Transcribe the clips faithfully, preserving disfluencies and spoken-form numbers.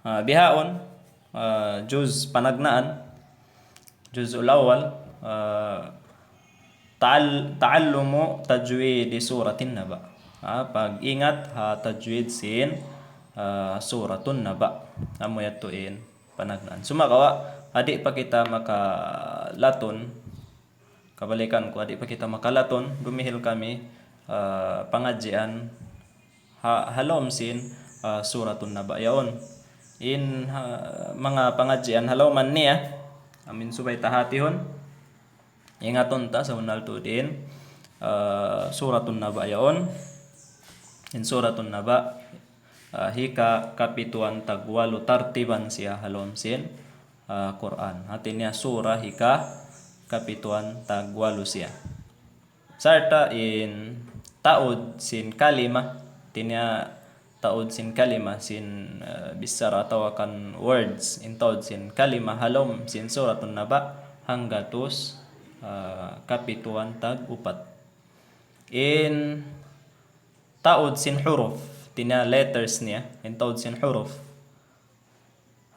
Ah, bihaun, ah, juz panagnaan, juzul awwal, ah, ta'al-, ta'allumu tajwidi suratin naba. Ah, pag-ingat ha tajwid sin, ah, suratun naba. Amu yadtu in panagnaan. Sumagawa', di' pa kita makalatun, kabalikan ku, di' pa kita makalatun, dumihil kami, ah, pangadjian ha, ha lawm sin, ah, suratun naba yaun. In, ha, manga pangadjian ha lawman niya, amin subay ta hatihun, ingatun ta sa' bunnal tuud in, ah, suratun naba yaun. In suratun naba, ah, hika kapituan tagwalu tartiban siya ha lawm sin, ah, Qur'an. Hati niya sura hika kapituan tagwalu siya. Sarta' in taud sin kalima, hati niya taud sin kalima sin, ah, bichara atawa kan words, in taud sin kalima ha lawm sin suratun naba hanggatus, ah, kapituan tag-upat. In taud sin huruf, hati niya letters niya, in taud sin huruf.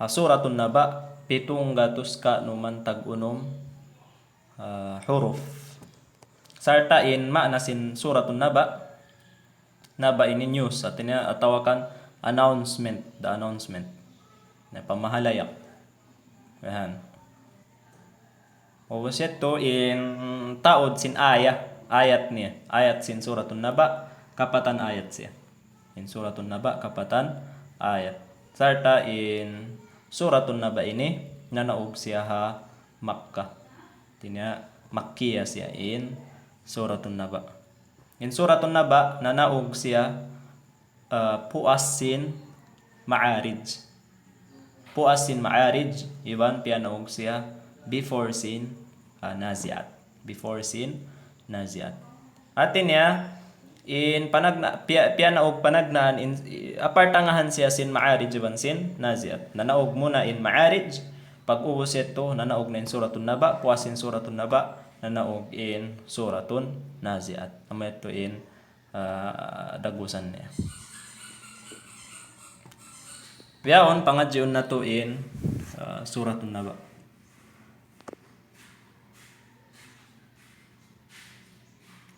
Ha suratun naba, pitunggatus kanuman tag-unum, ah, huruf. Sarta' in maana sin suratun naba, naba ini news, hati niya atawa kan announcement, the announcement. Na pamahalayak. Yan. Ubus yadtu in taud sin ayat, ayat niya. Ayat sin suratun naba, kapatan ayat siya. In suratun naba, kapatan ayat. Sarta' in suratun naba ini, nanaug siya ha Makkah. Hati niya, Makkiya siya in suratun naba. In suratun naba, nanaug siya, ah, puas sin Ma'arij. Puas sin Ma'arij, iban piyanaug siya before sin, ah, Naziat. Before sin Naziat. Hati niya, in panagna-, piya-, piyanaug panagnaan in, i-, apartangahan siya sin Ma'arij iban sin Naziat. Nanaug muna in Ma'arij, pag-ubus yadtu, nanaug na in suratun naba, puas sin suratun naba, nanaug in suratun Naziat. Amu yadtu in ah, dagusan niya. Bihaun pangadjiun natu' in, ah, suratun naba.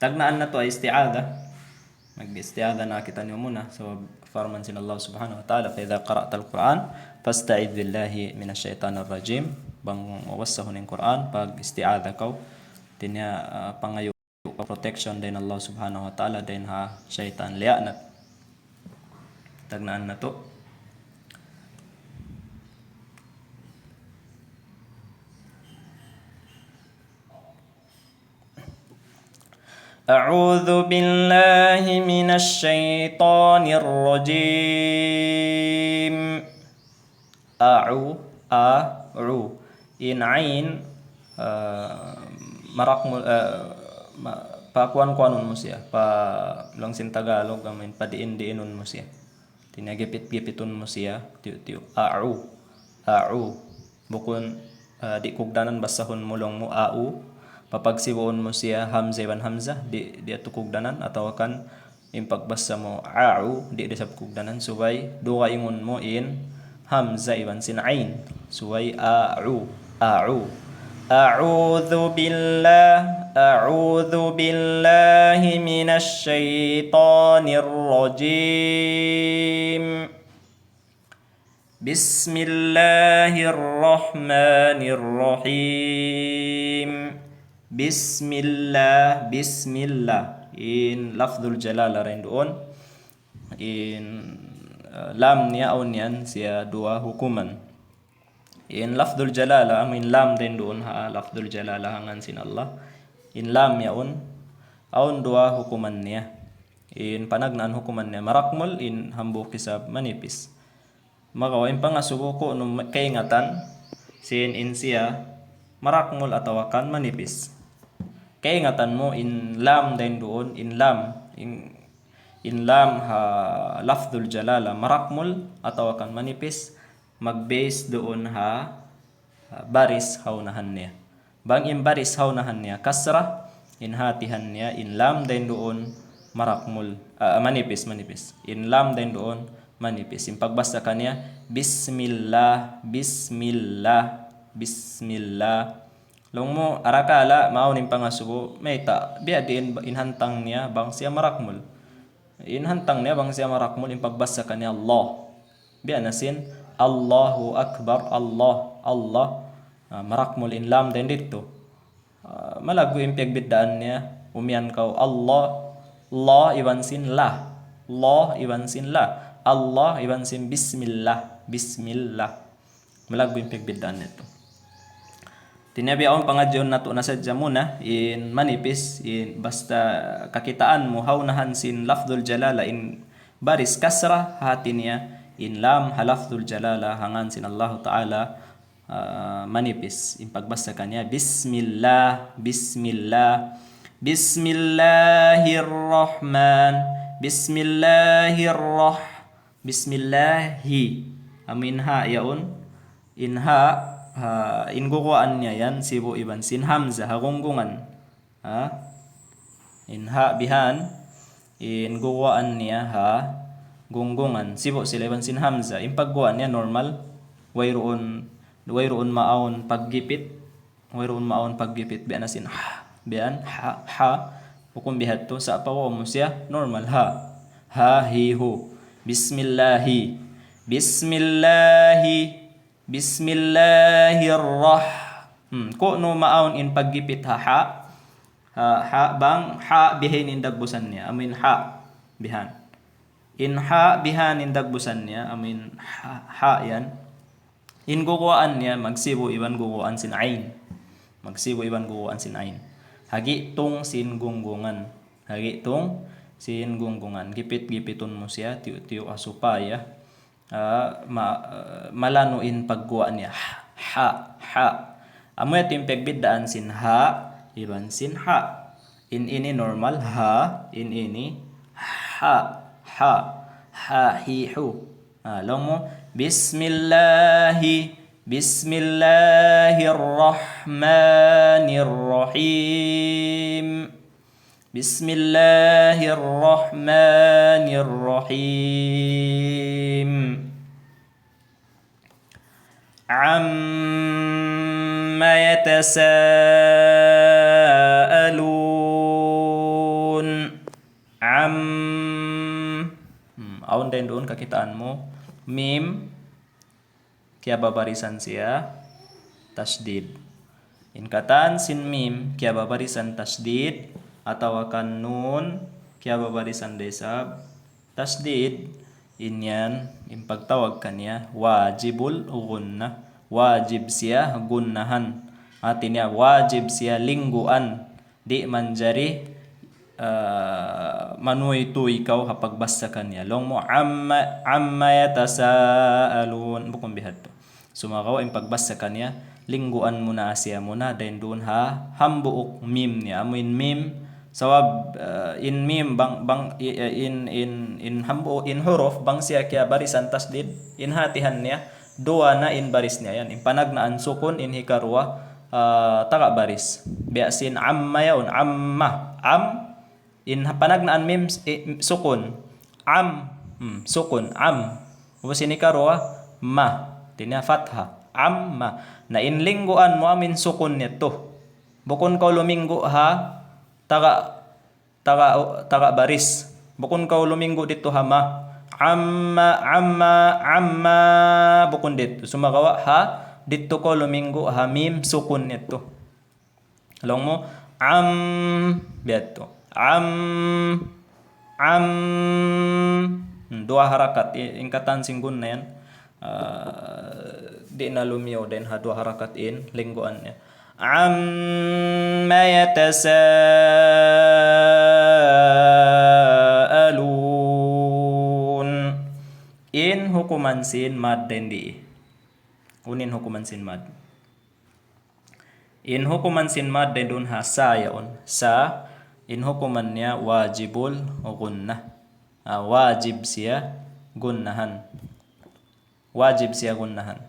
Tagnaan natu' isti'adha. Mag-isti'adha na kita niyu muna. So, parman sin Allah subhanahu wa ta'ala, فإذا قرأت القرآن فاستعذ بالله من الشيطان الرجيم. Bang mabassa kaw in Qur'an, pag-isti'adha kaw. Hati niya, ah, pangayu' protection dayn Allah subhanahu wa ta'ala, dayn ha shaytan liyaanat. Tagnaan natu'. أعوذ بالله من الشيطان الرجيم. A'u, a'u. In ain, ah, marakmul, ah, ma-, pakuan-kuanun mu siya, pa laung sin Tagalog, amu in padiin-diinun mu siya. Hati niya gipit-gipitun mu siya, tiyu'-tiyu'. A'u, a'u. Bukun, ah, di' kugdanan basahun mu laung mu a'u. Papagsibuun mu siya hamza iban hamza, di', di' yadtu kugdanan, atawa kan in pagbasa mu a'u, di' da isab kugdanan, subay dugaingun mu in hamza iban sin ain. Subay a'u, a'u. أعوذ بالله، أعوذ بالله من الشيطان الرجيم. بسم الله الرحمن الرحيم. Bismillah, bismillah. In lafdhul jalala dayn duun. In, uh, lam niya awn yan siya duwa hukuman. In lafdhul jalala, amu in lam dayn duun ha, lafdhul jalala ha ngan sin Allah. In lam yaun, awn duwa hukuman niya. In panagnaan hukuman niya marakmul, in hambuuk isab manipis. Makawa in pangasubu kunu' kaingatan, sin in siya marakmul atawa kan manipis. Kaingatan mu in lam dayn duun, in lam, in, in lam ha lafdhul jalala marakmul atawa kan manipis, mag-base duun ha baris ha unahan niya. Bang in baris ha unahan niya kasra, in hatihan niya in lam dayn duun marakmul, ah, manipis, manipis. In lam dayn duun manipis. In pagbasa kaniya, bismillah, bismillah, bismillah. Laung mu, arakala', mawn in pangasubu, mayta', biya' diin in hantang niya, bang siya marakmul. In hantang niya, bang siya marakmul, in pagbasa kaniya, Allah. Biya' na sin, Allahu Akbar, Allah, Allah. Ah, marakmul in lam dayn didtu. Ah, malaggu' in piyagbiddaan niya, umiyan kaw Allah, Allah iban sin la. Allah iban sin la. Allah iban sin bismillah. Bismillah. Malaggu' in piyagbiddaan niya tu. Tiniya biya' awn pangadjiun natu' na sadja muna, in manipis, in basta kakitaan mu ha unahan sin lafdul jalala in baris kasra, hati niya, in lam ha lafdul jalala, ha ngan sin Allahu Ta'ala, ah, manipis. In pagbasa kaniya, bismillah, bismillah, bismillahirrahman, bismillahirrah-, bismillahi. Amu in ha yaun, in ha, ha, in guguwaan niya yan, sibu' iban sin hamza, ha gunggungan. Ha? In ha bihan, in guguwaan niya ha gunggungan. Sibu' sila iban sin hamza. In pagguwa' niya normal, wayruun, wayruun maawn paggipit, wayruun maawn paggipit, biya' na sin ha, biya' ha, ha, bukun bihadtu, sa' pa waw mu siya, normal, ha. Ha, hi, hu. Bismillahi. Bismillahi. Bismillahirrah-, hmm, kunu' maawn in paggipit ha, ha. Ha, ha, bang ha bihan in dagbusan niya, amu in ha bihan. In ha bihan in dagbusan niya, amu in ha, ha yan. In guguwaan niya, magsibu' iban guguwaan sin ain. Magsibu' iban guguwaan sin ain. Ha gi'tung sin gunggungan. Ha gi'tung sin gunggungan. Gipit-gipitun mu siya, tiyu'-tiyu' ha supaya ah, ma-, ah, malanu' in pagguwa' niya. Ha, ha, ha. Amu yadtu in pagbiddaan sin ha iban sin ha. In ini normal ha, in ini ha, ha, ha, hi, hu. Ah, laung mu, bismillahi, bismillahirrahmanirrahim. بسم الله الرحمن الرحيم. عم يتساءلون. Am. Hmm, awn dayn duun kakitaan mu. Mim. Kiyababarisan siya tasdid. In katan sin mim kiyababarisan tasdid, atawa kan nun kiyababarisan da isab tasdid, in yan, in pagtawag kaniya wajibul gunnah. Wajib siya gunnahan. Hati niya, wajib siya lingguan. Di' manjari, ah, manuytuy kaw ha pagbasa kaniya. Laung mu, amma, amma yatasaalun. Bukun bihadtu. Sumagawa' in pagbasa kaniya, lingguan mu na siya muna, dayn duun ha hambuuk mim niya. Amu in mim, sabab, ah, in mim bang, bang, i-, i-, in, in, in hambuuk, in huruf, bang siya kiyabarisan tasdid, in hatihan niya, duwa na in baris niya yan. In panagnaan sukun, in hikaruwa, ah, taga baris. Biya' sin amma yaun, amma, am, in panagnaan mim, i-, sukun, am, hmm, sukun, am. Ubus in hikaruwa, ma, hati niya fatha, amma. Na in lingguan mu amu in sukun niya tu. Bukun kaw luminggu ha, taga taga, taga baris. Bukun kaw luminggu didtu ha ma. Amma, amma, amma. Bukun didtu. Sumagawa' ha, didtu kaw luminggu ha mim sukun niya tu. Laung mu, am, biya' tu. Am, am. Hmm, duwa harakat. I-, in katan sin gunnah yan. Ah, di' na lumiyu dayn ha duwa harakat in lingguan niya. Amma yatasaalun. In hukuman sin mad dayn di. Unu in hukuman sin mad? In hukuman sin mad dayn duun ha sa yaun. Sa, in hukuman niya wajibul gunnah. Ah, wajib siya gunnahan. Wajib siya gunnahan.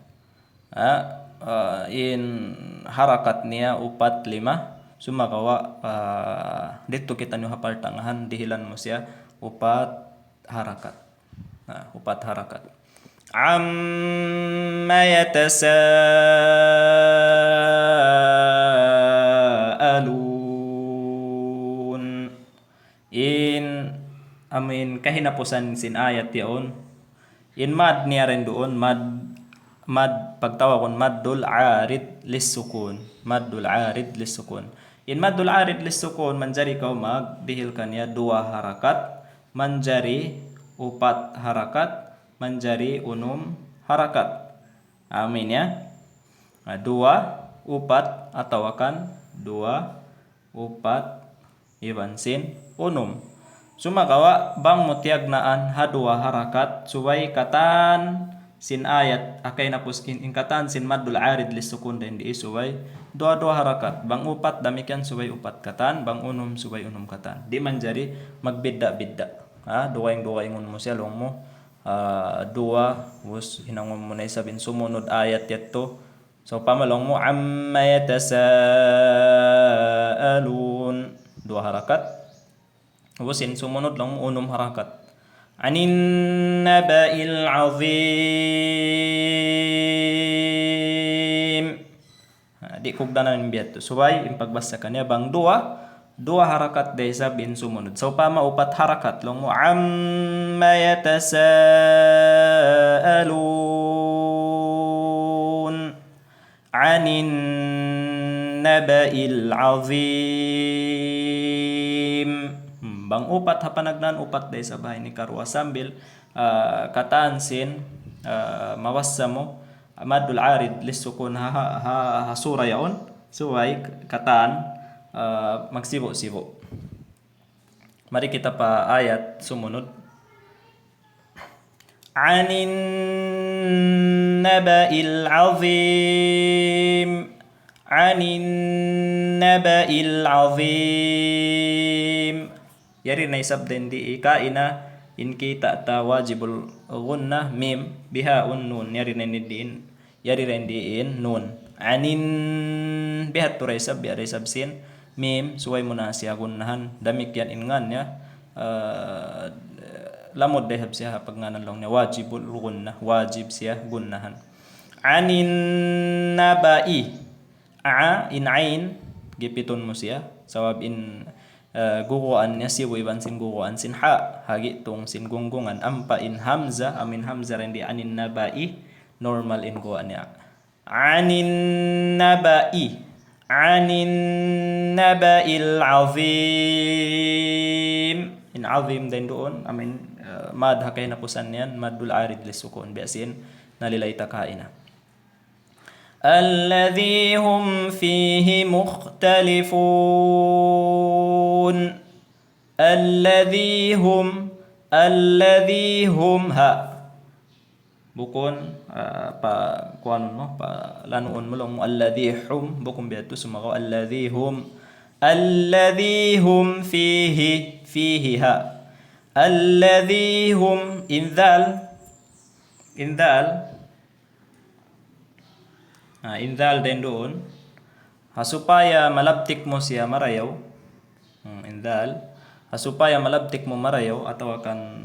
Ah, ah, in harakat niya upat lima, sumagawa', ah, didtu kitaniyu ha partangahan, dihilan mu siya upat harakat. Ah, upat harakat. عَمَّ يَتَسَاءَلُونَ. In, amuin kahinapusan sin ayat yaun. In mad niya rin duun, mad, mad pagtawagun maddul arid lissukun. Maddul arid lissukun. In maddul arid lissukun, manjari kaw magdihil kaniya duwa harakat, manjari upat harakat, manjari unum harakat. Amuin ya. Na, duwa, upat, atawa kan duwa, upat, iban sin unum. Sumagawa', bang mu tiyagnaan ha duwa harakat, subay katan sin ayat, akay na pus in, in katan sin maddul arid lissukun dayn di subay duwa-duwa harakat. Bang upat damikkiyan subay upat katan, bang unum subay unum katan. Di' manjari magbidda'-bidda'. Ha, dugaing-dugaingun mu siya laung mu, ah, duwa, ubus hinangun mu na isab in sumunud ayat yadtu. Sawpama laung mu, عَمَّ يَتَسَاءَلُونَ. Duwa harakat. Ubus in sumunud laung mu unum harakat. عَنِ النَّبَإِ الْعَظِيمِ. Ha, di' kugdanan in biya' tu. Subay, in pagbasa kaniya bang duwa, duwa harakat da isab in sumunud. Sawpama upat harakat, laung mu, عَمَّ يَتَسَاءَلُونَ. عَنِ النَّبَإِ الْعَظِيمِ. Hmm, bang upat ha panagnaan, upat da isab ha ini karuwa sambil, ah, katan sin, ah, mabasa mu, maddul arid lissukun ha, ha, ha, ha sura yaun, subay katan, ah, magsibu'-sibu'. Mari kita pa ayat sumunud. عَنِ النَّبَإِ الْعَظِيمِ. عَنِ النَّبَإِ الْعَظِيمِ. Yari na isab dayn di kaina in kita' ta wajibul gunnah mim, bihaun nun. Yari na ini diin. Yari dayn di in nun. عَنِ ال-, biya' tu da isab, biya' da isab sin mim, subay mu na siya gunnahan. Damikkiyan in ngan niya, ah, lamud da isab siya ha pagngānan laung niya wajibul gunnah, wajib siya gunnahan. عَنِ النَّبَإِ. A, in ain, gipitun mu siya. Sabab in, ah, guguwaan niya sibu' iban sin guguwaan sin ha. Hagi tung sin gunggungan. Ampa in hamza, amuin hamza dayn di عَنِ النَّبَإِ, normal in guwaan niya. عَنِ النَّبَإِ. عَنِ النَّبَإِ الْعَظِيمِ. In azim dayn duun, amuin, ah, mad ha kahinapusan niyan, maddul arid lissukun. Biya' sin nalilay ta kaina. الَّذِي هُمْ فِيهِ مُخْتَلِفُونَ. الَّذِي هُمْ, الَّذِي هُمْ, ha. Bukun, ah, pa kuanun mu, pa lanuun mu laung mu, الَّذِي هُمْ, bukun biya' tu sumagawa', الَّذِي هُمْ. الَّذِي هُمْ فِيهِ, فِيهِ, ha. الَّذِي هُمْ, in dhal, in dhal, ah, in dhal dayn duun. Ha supaya malabtik mu siya marayaw. Hmm, in dhal. Ha supaya malabtik mu marayaw, atawa kan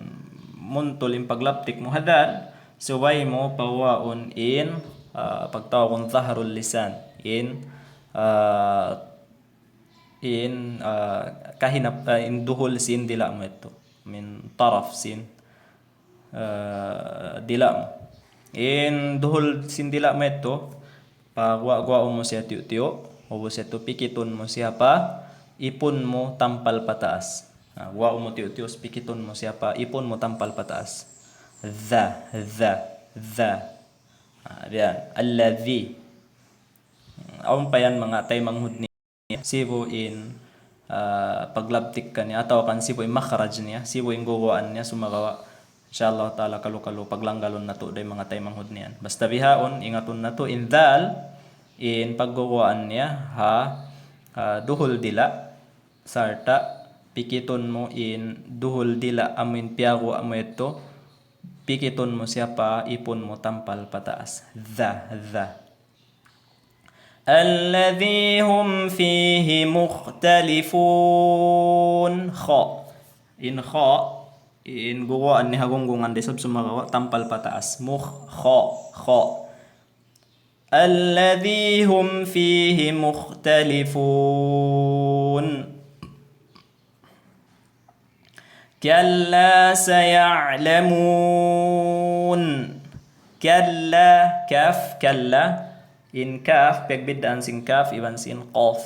muntul in paglabtik mu ha dhal, subay mu paguwaun in, ah, pagtawagun dhahrul lisan. In, ah, in, ah, kahinap, ah, in duhul sin dila' mu yadtu. Min taraf sin ah, dila' mu. In duhul sin dila' mu yadtu, paguwa'-guwaun mu siya tiyu'-tiyu', ubus yadtu pikitun mu siya pa ipun mu tampal pataas. Ah, guwaun mu tiyu'-tiyu', pikitun mu siya pa ipun mu tampal pataas. Dha, dha, dha. Ah, biya' yan. الَّذِي. Awn pa yan manga taymanghud niya sibu' in, ah, paglabtik kaniya, atawa kan sibu' in makhraj niya, sibu' in guguwaan niya, sumagawa'. Insya Allah Ta'ala, kalu-kalu paglanggalun natu' da in manga taymanghud niya yan. Basta bihaun, ingatun natu' in dhal, in pagguguwaan niya, ha, ah, duhul dila', sarta' pikitun mu in duhul dila', amuin piyaguwa' mu yadtu, pikitun mu siya pa ipun mu tampal pataas. Dha, dha. الَّذِي هُمْ فِيهِ مُخْتَلِفُونَ. Kha. In kha, in guwaan niya ha gunggungan da isab sumagawa' tampal pataas. Mukh, kha, kha. الذي هم فيه مختلفون. كلا سيعلمون. Kalla, kaf, kalla. In kaf, pagbiddaan sin kaf iban sin qaf.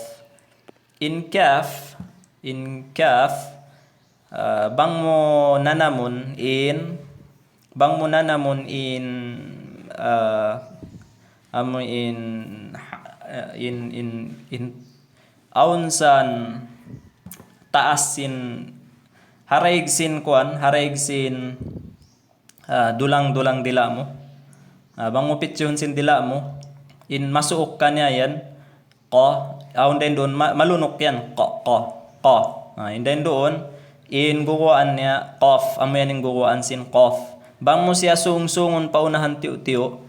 In kaf, in kaf, ah, bang mu nanamun in, bang mu nanamun in, ah, amu in, ha-, in, in, in, awn san taas sin, haraig sin kuan, haraig sin, ah, dulang-dulang dila' mu. Ah, bang mu pitsihun sin dila' mu, in masuuk kaniya yan, qa, awn dayn duun, ma-, malunuk yan, qa, qa, qa. Ah, in dayn duun, in guwaan niya, qaf, amu yan in guwaan sin qaf. Bang mu siya sung-sungun pa unahan tiyu'-tiyu',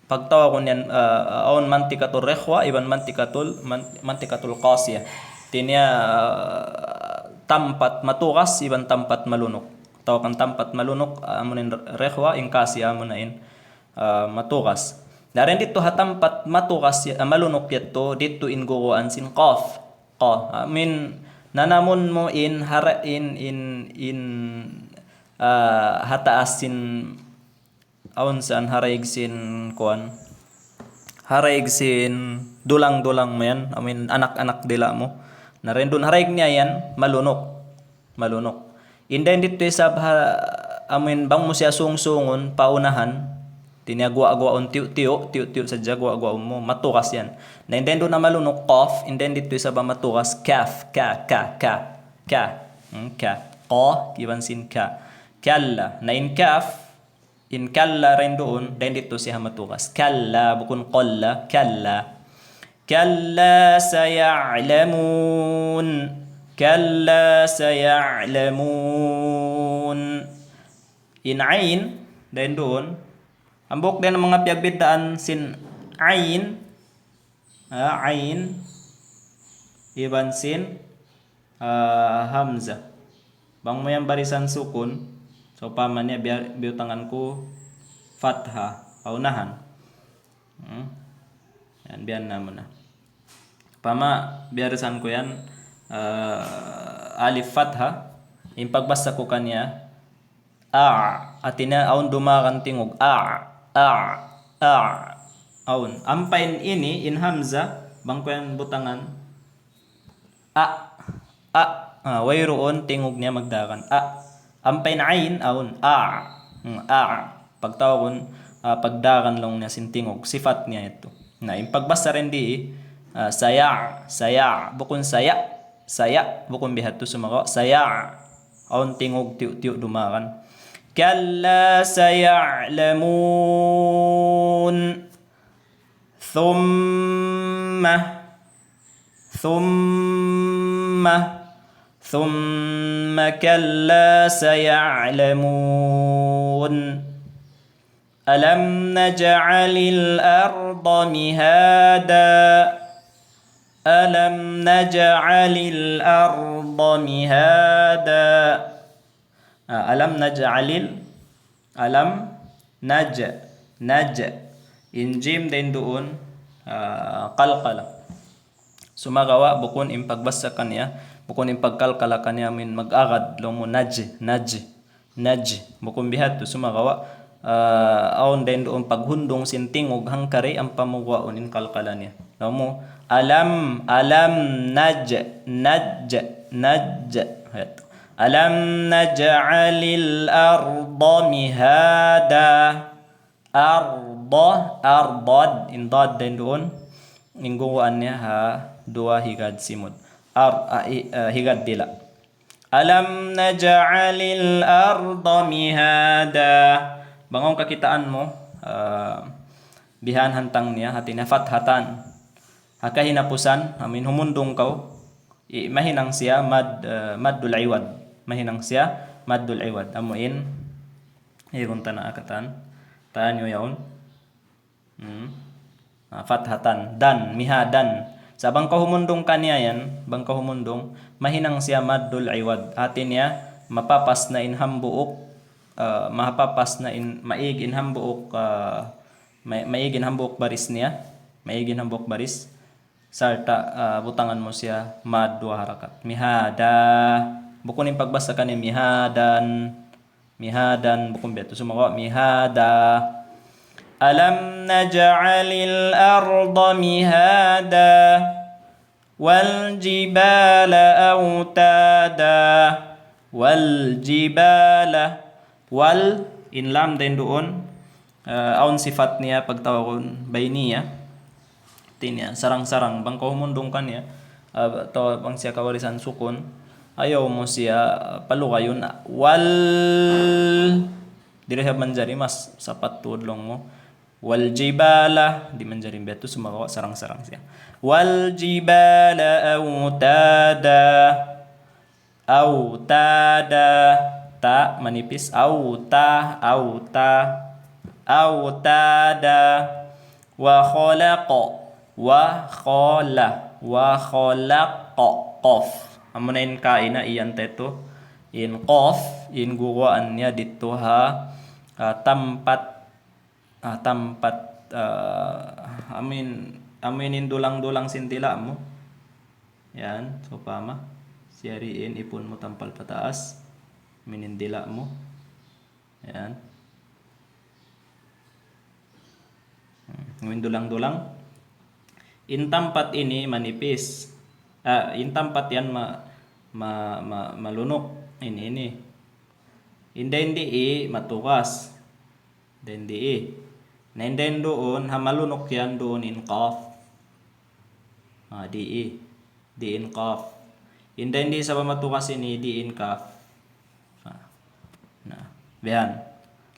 pagtawagun yan, ah, awn mantikatul rikhwa, iban mantikatul, man-, mantikatul qasiya. Hati niya, ah, tampat matugas, iban tampat malunuk. Tawagun tampat malunuk, ah, amu in rikhwa, in qasiya, amu na in, ah, matugas. Na dayn didtu ha tampat matugas, ah, malunuk yadtu, didtu in guwaan sin qaf. Qa, amu in, nanamun mu in, hara-, in, in, in, ah, ha taas sin, awn san haraig sin kuan. Haraig sin dulang-dulang mu yan. Amu in anak-anak dila' mu. Na dayn duun haraig niya yan, malunuk. Malunuk. In dayn didtu isab ha, amu in bang mu siya sung-sungun, pa unahan. Hati niya guwa'-guwaun tiyu'-tiyu', tiyu'-tiyu' sadja guwa'-guwaun mu, matugas yan. Na in dayn duun na malunuk qaf, in dayn didtu isab ha matugas kaf, ka, ka, ka, ka. Ka. Hmm, ka. Qa, iban sin ka. Kalla. Na in kaf, in kalla dayn duun, dayn didtu siya ha matugas. Kalla, bukun qalla, kalla. كلا سيعلمون. كلا سيعلمون. In ain, dayn duun. Hambuuk dayn ha manga piyagbiddaan sin ain, ah, ain, iban sin, ah, hamza. Bang mu yan barisan sukun, sawpama niya biya', biyutangan ku fatha, pa unahan. Hmm. Yan, biya' na mu na. Sawpama, biyarisan ku yan, ah, alif fatha, in pagbasa ku kaniya, a, hati niya awn dumagan tingug, a, a, a, awn. Ampa in ini, in hamza, bang ku yan butangan, a, a, ah, wayruun tingug niya magdagan. A. Ampa in ain, awn. A. Hmm, a. Pagtawagun, ah, pagdagan laung niya sin tingug. Sifat niya yadtu. Na, in pagbasa dayn di, ah, saya, saya. Bukun saya, saya. Bukun bihadtu sumagawa'. Saya. Awn tingug tiyu'-tiyu' dumagan. كلا سيعلمون. ثم، ثم، ثم كلا سيعلمون. ألم نجعل الأرض مهادا. ألم نجعل الأرض مهادا. Ah, ألم نجعل ال-, ألم نج-, نج-. In jim dayn duun, ah, qalqala. Sumagawa' bukun in pagbasa kaniya, bukun in pagkalkala kaniya amu in mag-agad, laung mu naj-, naj-, naj-. Bukun bihadtu sumagawa', ah, awn dayn duun paghundung sin tingug hangkari ampa mu guwaun in kalkala niya. Laung mu, alam, alam, naj-, naj-, naj-. Ayat. ألم نجعل الأرض مهادا. Arda, ardad, in dad dayn duun, in guwaan niya ha duwa higad simud. Ar-, ah, hi-, ah, higad dila'. ألم نجعل الأرض مهادا. Bang awn kakitaan mu, ah, bihan hantang niya, hati niya fathatan. Ha kahinapusan, amu in humundung kaw, i-, mahinang siya mad, eh, maddul iwad. Mahinang siya maddul iwad. Amu in, igun ta na akatan. Taan niyu yaun. Hmm. Ah, fathatan. Dan, mihadan. Sa' bang kaw humundung kaniya yan, bang kaw humundung, mahinang siya maddul iwad. Hati niya, mapapas na in hambuuk, ah, mapapas na in, maig in hambuuk, ah, ma-, maig in hambuuk baris niya, maig in hambuuk baris, sarta', ah, butangan mu siya mad duwa harakat. Mihada. Bukun in pagbasa kaniya mihadan, mihadan, bukun biya' tu sumagawa', mihada. ألم نجعل الأرض مهادا والجبال أوتادا والجبال. Wal, in lam dayn duun, ah, awn sifat niya pagtawagun bayniya. Hati niya, sarang-sarang, bang kaw humundung kaniya, ah, atawa bang siya kawarisan sukun, ayaw mu siya, ah, palugayun, wal, di' da siya manjari, mas sapat tuud laung mu. Wal jibala, di' manjari biya' tu sumagawa' sarang-sarang siya. Wal jibala awtada. Awtada. Ta manipis. Awta, awta. Awtada. Wa khalaqa. Wa khala-, wa khalaqa. Qaf. Amuna in kaina iyan taytu. In qaf, in guwaan niya didtu ha, ah, tampat ah, tampat, ah, amuin, amuin in dulang-dulang sin dila' mu. Yan, sawpama. Siyariin, ipun mu tampal pataas. Amuin in dila' mu. Yan. Hmm, amuin dulang-dulang. In tampat ini manipis. Ah, in tampat yan ma-, ma-, ma-, malunuk. Ini, ini. In dayn di matugas. Dayn di. Na in dayn duun, ha malunuk yan duun in qaf. Ah, di. Di in qaf. In dayn di sabab matugas ini, di in kaf. Ah. Na, bihan.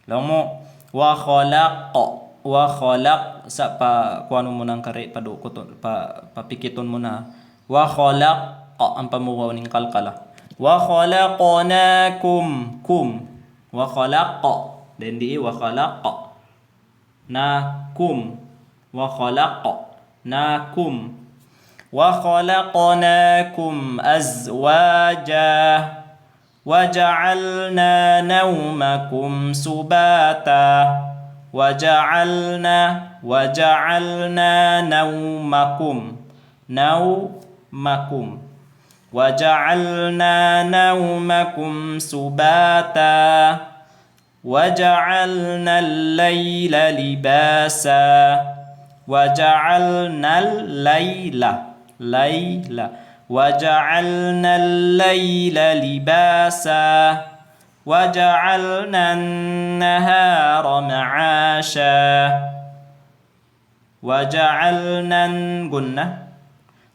Laung mu, wa khalaq, wa khalaq, sa' pa kuanun mu na in kari, padukutun, pa, papikitun mu na. Wa khalaq, ampa mu waw in qalqala. Wa khalaqnakum, kum. Wa khalaq. Dayn di, wa khalaq. Na, kum. Wa khalaq. Na, kum. Wa khalaqnakum azwaja. Wa ja'alna nawmakum subata. Wa ja'alna, wa ja'alna nawmakum. Nawmakum. Wa ja'alna nawmakum subata. وجعلنا الليل لباسا. وجعلنا الليل، ليل. وجعلنا الليل لباسا. وجعلنا النهار معاشا. وجعلنا، غنة.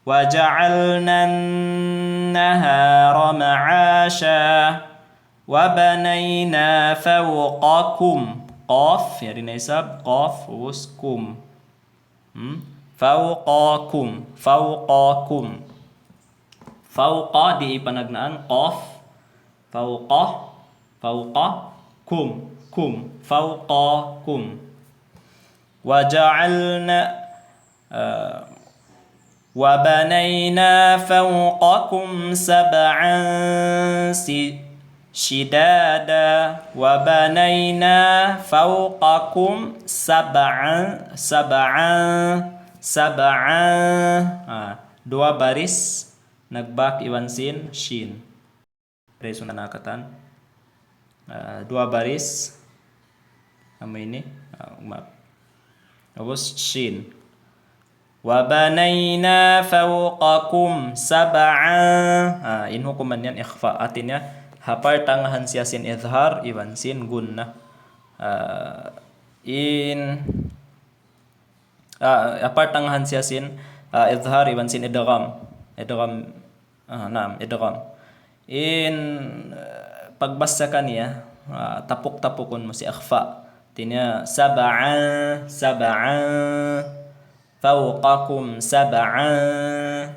وجعلنا النهار معاشا. وبنينا فوقكم. Qaf, yari na isab, qaf, ubus kum. Hmm? Fawqakum, fawqakum. Fawqa, di' panagnaan, qaf. Fawqa, fawqa, kum, kum. Fawqakum. وجعلنا، ah, وبنينا فوقكم سبعا س-، شدادا. وبنينا فوقكم سبعا، سبعا، سبعا. Ah, duwa baris, nagbak iban sin, shin. Resun na katan. Ah, duwa baris. Amu ini. Ah, maaf. Ubus shin. وبنينا فوقكم سبعا. Ah, in hukuman yan ikhfa. Hati niya, ha partangahan siya sin idhar, iban sin gunna. Ah, in Ah, ha partangahan siya sin, ah, idhar iban sin idgham. Idgham, ah, naam, idgham. In, ah, pagbasa kaniya, ah, tapuk-tapukun mu siya ikhfa. Hati niya, sab'an, sab'an, fawqakum sab'an.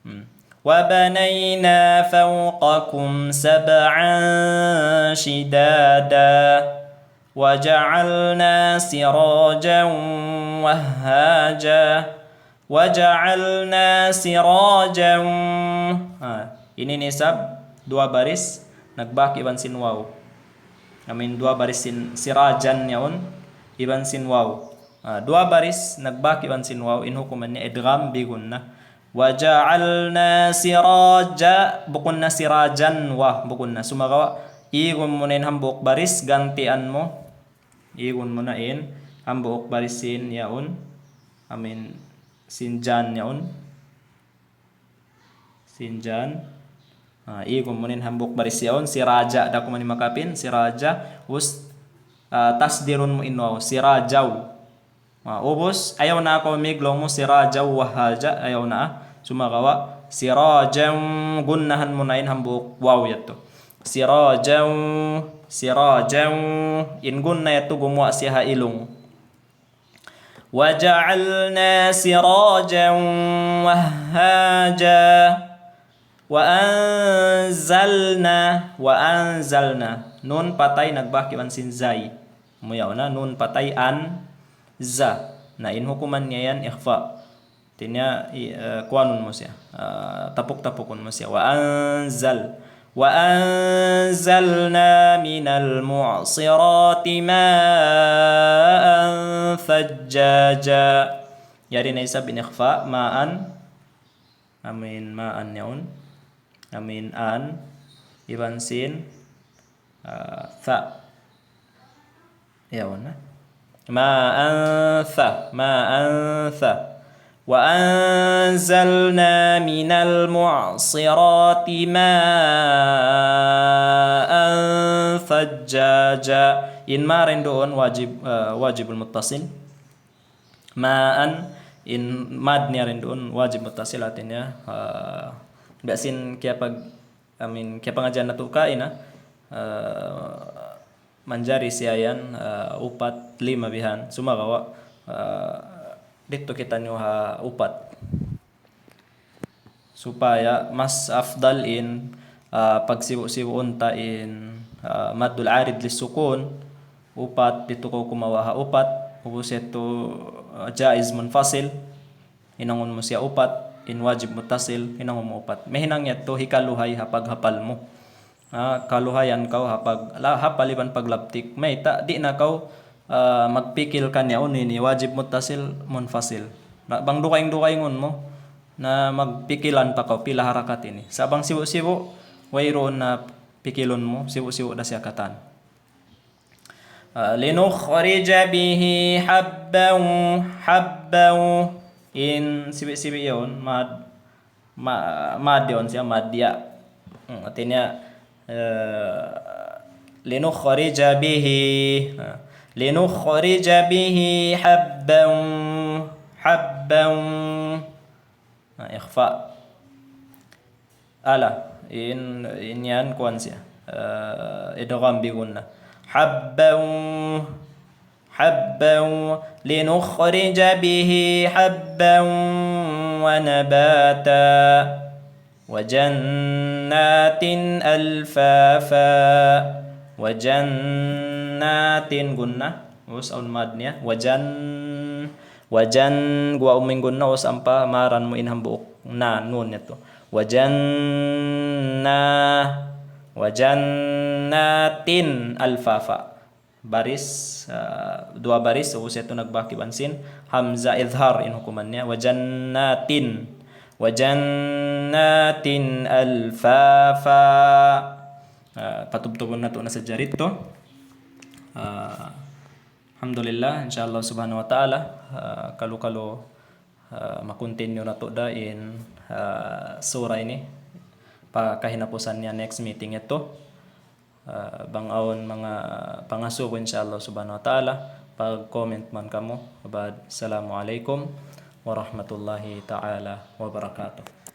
Hmm. وبنينا فوقكم سبعا شدادا وجعلنا سراجا وهاجا وجعلنا سراجا. Ha, ini isab duwa baris. nagbak iban sin waw. Amin duwa baris sin sirajan yaun, iban sin waw. Ah, duwa baris nagbak iban sin waw, in hukuman niya idgham bi gunnah. Wa ja'alna siraja, bukun na sirajan wa, bukun na. Sumagawa', igun mu na in hambuuk baris, gantian mu. Igun mu na in hambuuk baris sin yaun. Amin sin jan yaun. Sin jan. Ah, igun mu na in hambuuk baris yaun, siraja, da kuman in makapin, siraja, us, ah, tasdirun mu in waw, sirajaw. Ah, ubus, ayaw na aku miglung mu sirajaw wahaja, ayaw na. Sumagawa', sirajaw, gunnahan mu na in hambuuk waw yadtu. Sirajaw, sirajaw, in gunnah yadtu gumuwa' siya ha ilung. وجعلنا سراجا وهاجا. وأنزلنا، وأنزلنا. Nun patay nagbak iban sin zay. Muyaw na, nun patay an, za. Na in hukuman niya yan ikhfa. Hati niya, i-, eh, kuanun mu siya. Eh, tapuk-tapukun mu siya. وأنزل، وأنزلنا من المعصرات ماء ثجاجا. Yari na isab in ikhfa, ma'an. Amin ma'an yaun. Amin an. Iban sin, ah, tha. Yaun na. ماء ث، ماء ث. وأنزلنا من المعصرات ماء ثجاجا. In ma rin duun wajib, ah, wajibul muttasil. Ma'an, in mad niya rin duun wajib muttasil, hati niya, ah, biya' sin kiyapag-, I mean, kiyapangadjian natu' kaina, ah, manjari siya yan, ah, upat, lima bihan. Sumagawa', ah, didtu kitaniyu ha upat. Supaya mas afdal in, ah, pagsibu'-sibuun ta in, ah, maddul arid lis sukun, upat, didtu kaw kumawa' ha upat, ubus yadtu, ah, jaiz munfasil, hinangun mu siya upat, in wajib muttasil, hinangun mu upat. Mahinang yadtu hikaluhay ha paghapal mu. Ah, kaluhayan kaw ha pag-, la-, hapal iban paglabtik. Mayta', di' na kaw, ah, magpikil kaniya unu ini wajib muttasil, munfasil. Na, bang dugaing-dugaingun mu, na magpikilan pa kaw, pila harakat ini. Sa' bang sibu'-sibu', wayruun na pikilun mu, sibu'-sibu' da siya katan. Ah, لنخرج به حبا، حبا. In sibi'-sibi' yaun, mad, ma-, mad yaun siya, mad ya. Hmm, hati niya, eh, لنخرج به. Ah, لنخرج به حبا، حبا. Ah, ikhfa. Ala, in, in yan kuwan siya. Eh, idgham bi gunna. حبا، حبا، لنخرج به حبا ونباتا. وجنات ألفافا. وجنات gunna. Us awn mad niya. Wajan, wajan, guwa' umingun na, us ampa maran mu in hambuuk na nun yadtu. Wajanna, wajannatin alfafa. Baris, ah, duwa baris, ubus yadtu nagbak iban sin hamza idhar in hukuman niya. Wajannatin, wajannatin alfafa. Ah, patubtubun natu' na sadja didtu. Ah, Alhamdulillah, insha Allah subhanahu wa ta'ala, ah, kalu-kalu, ah, ma-continue natu' da in, ah, sura ini. Pa kahinapusan niya next meeting yadtu. Ah, bang awn manga pangasubu, insha Allah subhanahu wa ta'ala, pag-comment man kamu. Ba'd, assalamu alaykum warahmatullahi ta'ala wabarakatuh.